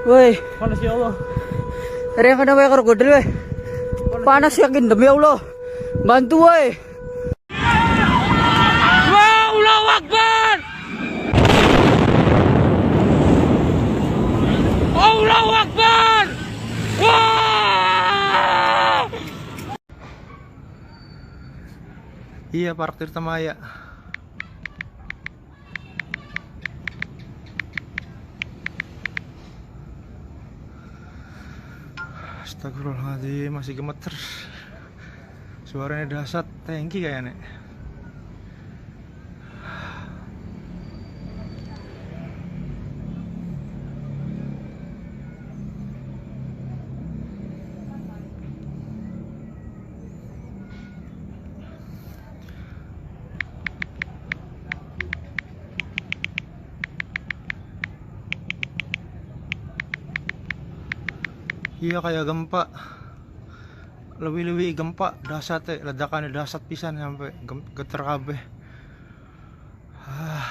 Woi, Panas ya Allah. Reng kana wae karo godel woi. Panas yakin demi Allah. Bantu woi. Wah, Allahu Akbar. Allahu Akbar. Wah! Iya, Park Tirta Maya. Astagfirullahaladzim, masih gemeter. Suaranya dahsyat, tangki kayaknya. Iya kayak gempa, lebih-lebih gempa dahsyat ya, ledakannya dahsyat pisan sampai geter kabeh. Ah.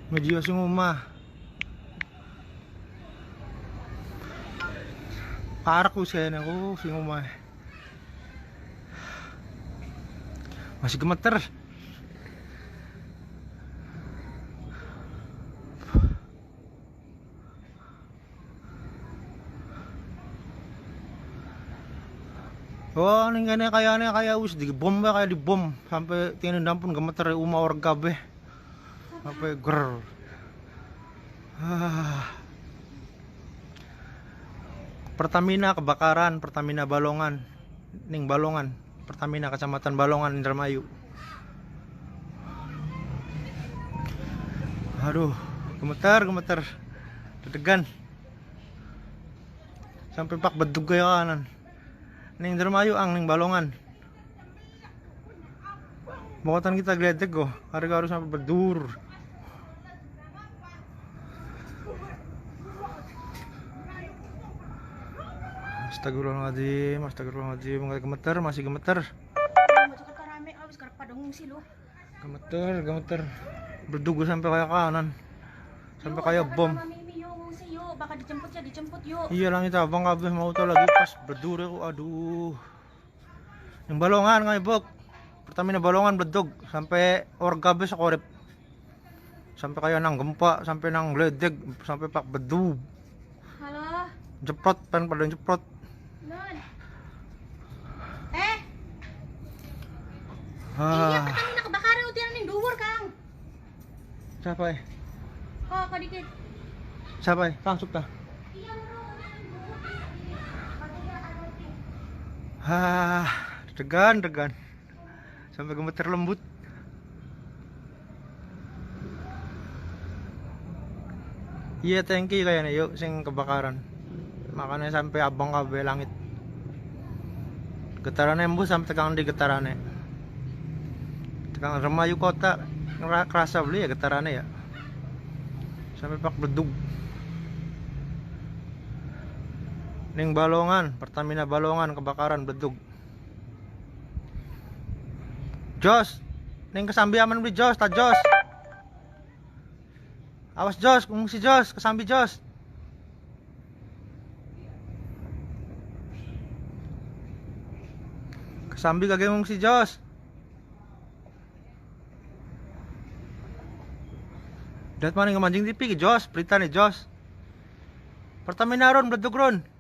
Medio sing omah. Parek wis kayaknya aku sing omah. Masih gemeter. Oh, ning kene kayane kaya wis dibom bae, kaya dibom sampai tinendang pun gemeter umah orang kabeh. Sampai ger. Ah. Pertamina kebakaran, Pertamina Balongan. Ning Balongan, Pertamina Kecamatan Balongan Indramayu. Aduh, gemeter, gemeter. Dedegan. Sampai pak bedug kaya kanan. Ning Indramayu ang ning Balongan. Bokotan kita gledek go, harga harus sampai berdur. Astagfirullahaladzim, astagfirullahaladzim, nggak gemeter, masih gemeter. Gemeter, gemeter. Berdugu sampai kayak kanan. Sampai kayak bom. Bakal dijemput ya, dijemput yuk. Iya langit abang kabeh mau tuh lagi pas berdur aku, aduh. Yang Balongan ngaibok. Pertamina Balongan bledog sampai org kabeh sakorep. Sampai kayak nang gempa, sampai nang gledek, sampai pak bedu. Halo. Jeprot, pengen pada jeprot. Non. Iya, Pertamina kebakaran utiran ning dhuwur, Kang. Siapa ya? Kok dikit. Siapa ya? Langsung ta. Ah, degan, degan. Sampai gemeter lembut. Iya, tangki kayaknya yuk sing kebakaran. Makanya sampai abang kabeh langit. Getarannya embuh sampai tekan di getarannya. Tekan Remayu kota kerasa beli ya getarannya ya. Sampai pak bedug. Ning Balongan, Pertamina Balongan kebakaran bedug. Jos, ning Kesambi aman beli Jos, ta Jos. Awas Jos, ngungsi Jos, Kesambi Jos. Kesambi kagak ngungsi Jos. Dat maning mancing TV ki Jos, berita nih Jos. Pertamina ron bledug ron.